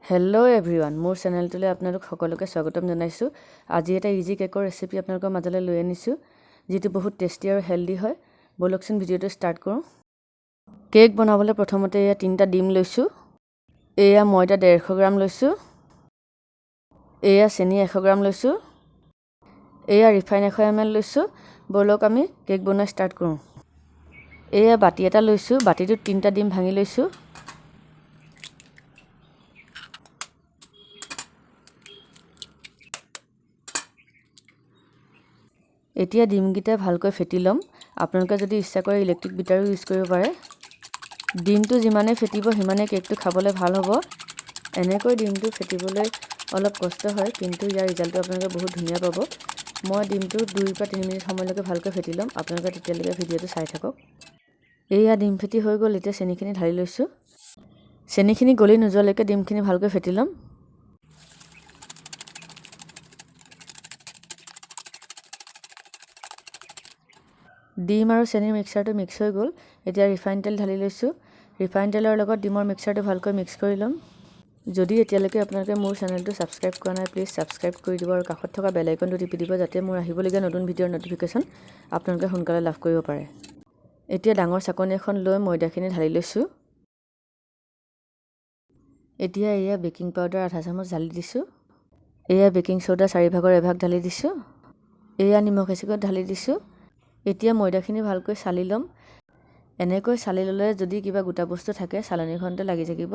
Hello' everyone, মোৰ চেনেলটোলৈ আপোনালোক সকলোকে স্বাগতম জনাইছোঁ। আজি এটা ইজি কেকৰ ৰেচিপি আপোনালোকৰ মাজলৈ লৈ আনিছোঁ, যিটো বহুত টেষ্টি আৰু হেল্ডি হয়। ব'লকচোন, ভিডিঅ'টো ষ্টাৰ্ট কৰোঁ। কেক বনাবলৈ প্ৰথমতে এয়া তিনিটা ডিম লৈছোঁ। এয়া ময়দা 150 গ্ৰাম লৈছোঁ। এয়া চেনি 100 গ্ৰাম লৈছোঁ। এয়া ৰিফাইন 100 এম এল লৈছোঁ। ব'লক, আমি কেক বনোৱা ষ্টাৰ্ট কৰোঁ। এয়া বাতি এটা লৈছোঁ। বাতিটোত তিনিটা ডিম ভাঙি লৈছোঁ। এতিয়া ডিমকেইটা ভালকৈ ফেটি ল'ম। আপোনালোকে যদি ইচ্ছা কৰে, ইলেক্ট্ৰিক বিটাৰো ইউজ কৰিব পাৰে। ডিমটো যিমানে ফেটিব, সিমানে কেকটো খাবলৈ ভাল হ'ব। এনেকৈ ডিমটো ফেটিবলৈ অলপ কষ্ট হয়, কিন্তু ইয়াৰ ৰিজাল্টটো আপোনালোকে বহুত ধুনীয়া পাব। মই ডিমটো 2ৰ পৰা 3 মিনিট সময়লৈকে ভালকৈ ফেটি ল'ম। আপোনালোকে তেতিয়ালৈকে ভিডিঅ'টো চাই থাকক। এইয়া ডিম ফেটি হৈ গ'ল। এতিয়া চেনিখিনি ঢালি লৈছোঁ। চেনিখিনি গলি নোযোৱালৈকে ডিমখিনি ভালকৈ ফেটি ল'ম। ডিম আৰু চেনিৰ মিক্সাৰটো মিক্স হৈ গ'ল। এতিয়া ৰিফাইন তেল ঢালি লৈছোঁ। ৰিফাইন তেলৰ লগত ডিমৰ মিক্সাৰটো ভালকৈ মিক্স কৰি ল'ম। যদি এতিয়ালৈকে আপোনালোকে মোৰ চেনেলটো ছাবস্ক্ৰাইব কৰা নাই, প্লিজ ছাবস্ক্ৰাইব কৰি দিব আৰু কাষত থকা বেল আইকনটো টিপি দিব, যাতে মোৰ আহিবলগীয়া নতুন ভিডিঅ'ৰ ন'টিফিকেশ্যন আপোনালোকে সোনকালে লাভ কৰিব পাৰে। এতিয়া ডাঙৰ চাকনি এখন লৈ ময়দাখিনি ঢালি লৈছোঁ। এতিয়া এয়া বেকিং পাউডাৰ আধা চামুচ ঢালি দিছোঁ। এয়া বেকিং চ'ডা চাৰি ভাগৰ এভাগ ঢালি দিছোঁ। এয়া নিমখ এচিকুট ঢালি দিছোঁ। এতিয়া ময়দাখিনি ভালকৈ চালি ল'ম। এনেকৈ চালি ল'লে যদি কিবা গোটা বস্তু থাকে, চালনীখনতে লাগি থাকিব।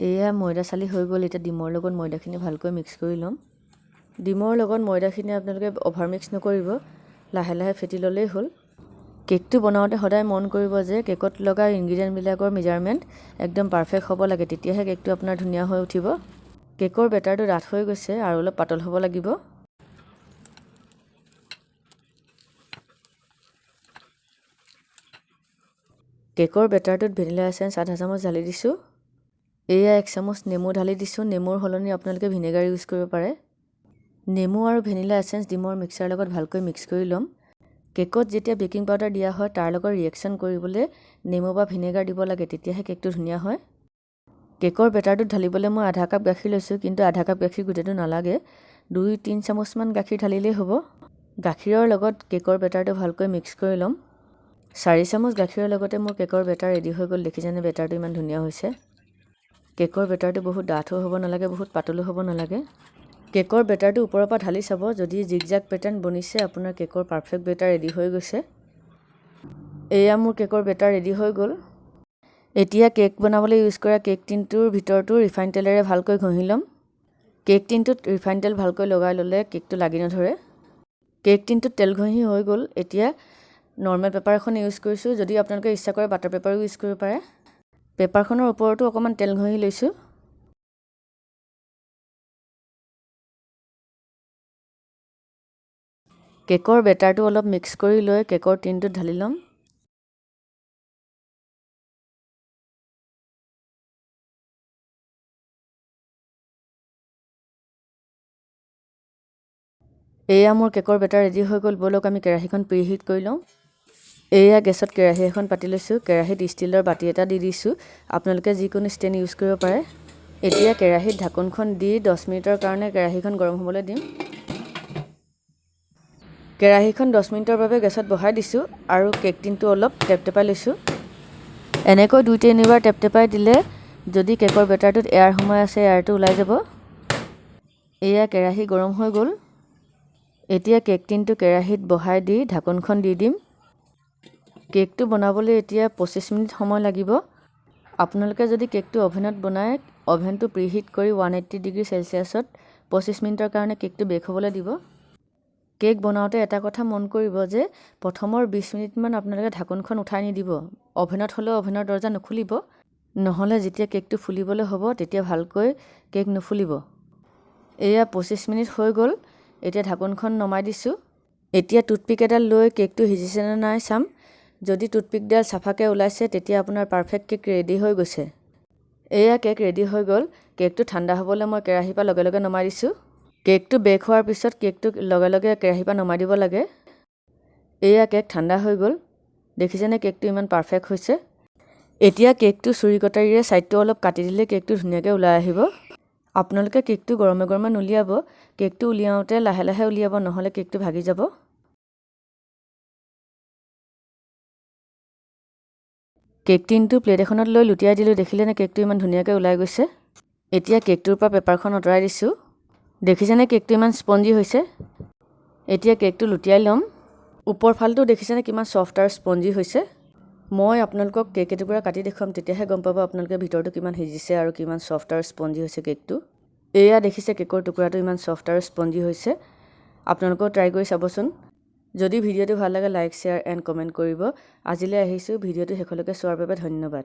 এয়া ময়দা চালি হৈ গ'ল। এতিয়া ডিমৰ লগত ময়দাখিনি ভালকৈ মিক্স কৰি ল'ম। ডিমৰ লগত ময়দাখিনি আপোনালোকে অভাৰ মিক্স নকৰিব, লাহে লাহে ফেটি ল'লেই হ'ল। কেকটো বনাওঁতে সদায় মন কৰিব যে কেকত লগা ইনগ্ৰিডিয়েণ্টবিলাকৰ মেজাৰমেণ্ট একদম পাৰফেক্ট হ'ব লাগে, তেতিয়াহে কেকটো আপোনাৰ ধুনীয়া হৈ উঠিব। কেকৰ বেটাৰটো ডাঠ হৈ গৈছে আৰু অলপ পাতল হ'ব লাগিব। কেকৰ বেটাৰটোত ভেনিলা এচেঞ্চ আধা চামুচ ঢালি দিছোঁ। এয়া এক চামুচ নেমু ঢালি দিছোঁ। নেমুৰ সলনি আপোনালোকে ভিনেগাৰ ইউজ কৰিব পাৰে। নেমু আৰু ভেনিলা এচেঞ্চ ডিমৰ মিক্সাৰৰ লগত ভালকৈ মিক্স কৰি ল'ম। কেকত যেতিয়া বেকিং পাউডাৰ দিয়া হয়, তাৰ লগত ৰিয়েকশ্যন কৰিবলৈ নেমু বা ভিনেগাৰ দিব লাগে, তেতিয়াহে কেকটো ধুনীয়া হয়। কেকৰ বেটাৰটোত ঢালিবলৈ মই আধা কাপ গাখীৰ লৈছোঁ, কিন্তু আধা কাপ গাখীৰ গোটেইটো নালাগে। 2-3 চামুচমান গাখীৰ ঢালিলেই হ'ব। গাখীৰৰ লগত কেকৰ বেটাৰটো ভালকৈ মিক্স কৰি ল'ম। 4 চামুচ গাখীৰৰ লগতে মোৰ কেকৰ বেটাৰ ৰেডি হৈ গ'ল। দেখিছেনে, বেটাৰটো ইমান ধুনীয়া হৈছে। কেকৰ বেটাৰটো বহুত ডাঠো হ'ব নালাগে, বহুত পাতলো হ'ব নালাগে। কেকৰ বেটাৰটো ওপৰৰ পৰা ঢালি চাব। যদি জিগজাগ পেটাৰ্ণ বনিছে, আপোনাৰ কেকৰ পাৰফেক্ট বেটাৰ ৰেডি হৈ গৈছে। এয়া মোৰ কেকৰ বেটাৰ ৰেডি হৈ গ'ল। এতিয়া কেক বনাবলৈ ইউজ কৰা কেক টিনটোৰ ভিতৰটো ৰিফাইন তেলেৰে ভালকৈ ঘঁহি ল'ম। কেক টিনটোত ৰিফাইন তেল ভালকৈ লগাই ল'লে কেকটো লাগি নধৰে। কেক টিনটোত তেল ঘঁহি হৈ গ'ল। এতিয়া নৰ্মেল পেপাৰ এখন ইউজ কৰিছোঁ। যদি আপোনালোকে ইচ্ছা কৰে, বাটাৰ পেপাৰো ইউজ কৰিব পাৰে। পেপাৰখনৰ ওপৰতো অকণমান তেল ঘঁহি লৈছোঁ। কেকৰ বেটাৰটো অলপ মিক্স কৰি লৈ কেকৰ টিনটোত ঢালি ল'ম। এয়া মোৰ কেকৰ বেটাৰ ৰেডি হৈ গ'ল। ব'লক, আমি কেৰাহীখন প্ৰি হিট কৰি লওঁ। এয়া গেছত কেৰাহী এখন পাতি লৈছোঁ। কেৰাহীত ষ্টীলৰ বাতি এটা দি দিছোঁ। আপোনালোকে যিকোনো ষ্টেণ্ড ইউজ কৰিব পাৰে। এতিয়া কেৰাহীত ঢাকোনখন দি 10 মিনিটৰ কাৰণে কেৰাহীখন গৰম হ'বলৈ দিম। কেৰাহীখন 10 মিনিটৰ বাবে গেছত বহাই দিছোঁ আৰু কেক টিনটো অলপ টেপ টেপাই লৈছোঁ। এনেকৈ দুই তিনিবাৰ টেপ টেপাই দিলে যদি কেকৰ বেটাৰটোত এয়াৰ সোমাই আছে, এয়াৰটো ওলাই যাব। এয়া কেৰাহী গৰম হৈ গ'ল। এতিয়া কেক টিনটো কেৰাহীত বহাই দি ঢাকোনখন দি দিম। কেকটো বনাবলৈ এতিয়া 25 মিনিট সময় লাগিব। আপোনালোকে যদি কেকটো অ'ভেনত বনায়, অ'ভেনটো প্ৰিহিট কৰি 180 ডিগ্ৰী চেলচিয়াছত 25 মিনিটৰ কাৰণে কেকটো বেক হ'বলৈ দিব। কেক বনাওঁতে এটা কথা মন কৰিব যে প্ৰথমৰ 20 মিনিটমান আপোনালোকে ঢাকোনখন উঠাই নিদিব। অ'ভেনত হ'লেও অ'ভেনৰ দৰ্জা নুখুলিব। নহ'লে যেতিয়া কেকটো ফুলিবলৈ হ'ব, তেতিয়া ভালকৈ কেক নুফুলিব। এয়া 25 মিনিট হৈ গ'ল। এতিয়া ঢাকোনখন নমাই দিছোঁ। এতিয়া টুথপিক এডাল লৈ কেকটো সিজিছেনে নাই চাম। যদি টুথপিকডাল চাফাকৈ ওলাইছে, তেতিয়া আপোনাৰ পাৰফেক্ট কেক ৰেডি হৈ গৈছে। এয়া কেক ৰেডি হৈ গ'ল। কেকটো ঠাণ্ডা হ'বলৈ মই কেৰাহীৰ পৰা লগে লগে নমাই দিছোঁ। কেকটো বেক হোৱাৰ পিছত কেকটো লগে লগে কেৰাহীৰ পৰা নমাই দিব লাগে। এয়া কেক ঠাণ্ডা হৈ গ'ল। দেখিছেনে, কেকটো ইমান পাৰফেক্ট হৈছে। এতিয়া কেকটো চুৰি কটাৰীৰে ছাইডটো অলপ কাটি দিলে কেকটো ধুনীয়াকৈ ওলাই আহিব। আপোনালোকে কেকটো গৰমে গৰমে নুলিয়াব। কেকটো উলিয়াওঁতে লাহে লাহে উলিয়াব, নহ'লে কেকটো ভাগি যাব। কেক টিনটো প্লেট এখনত লৈ লুটিয়াই দিলোঁ। দেখিলেনে, কেকটো ইমান ধুনীয়াকৈ ওলাই গৈছে। এতিয়া কেকটোৰ পৰা পেপাৰখন আঁতৰাই দিছোঁ। দেখিছেনে, কেকটো ইমান স্পঞ্জি হৈছে। এতিয়া কেকটো লুটিয়াই ল'ম। ওপৰ ফালটো দেখিছেনে, কিমান ছফ্ট আৰু স্পঞ্জি হৈছে। মই আপোনালোকক কেক এটুকুৰা কাটি দেখুৱাম, তেতিয়াহে গম পাব আপোনালোকে ভিতৰটো কিমান সিজিছে আৰু কিমান ছফ্ট আৰু স্পঞ্জি হৈছে কেকটো। এয়া দেখিছে, কেকৰ টুকুৰাটো ইমান ছফ্ট আৰু স্পঞ্জি হৈছে। আপোনালোকেও ট্ৰাই কৰি চাবচোন। যদি ভিডিঅ'টো ভাল লাগে, লাইক, শ্বেয়াৰ এণ্ড কমেণ্ট কৰিব। আজিলৈ আহিছোঁ। ভিডিঅ'টো শেষলৈকে চোৱাৰ বাবে ধন্যবাদ।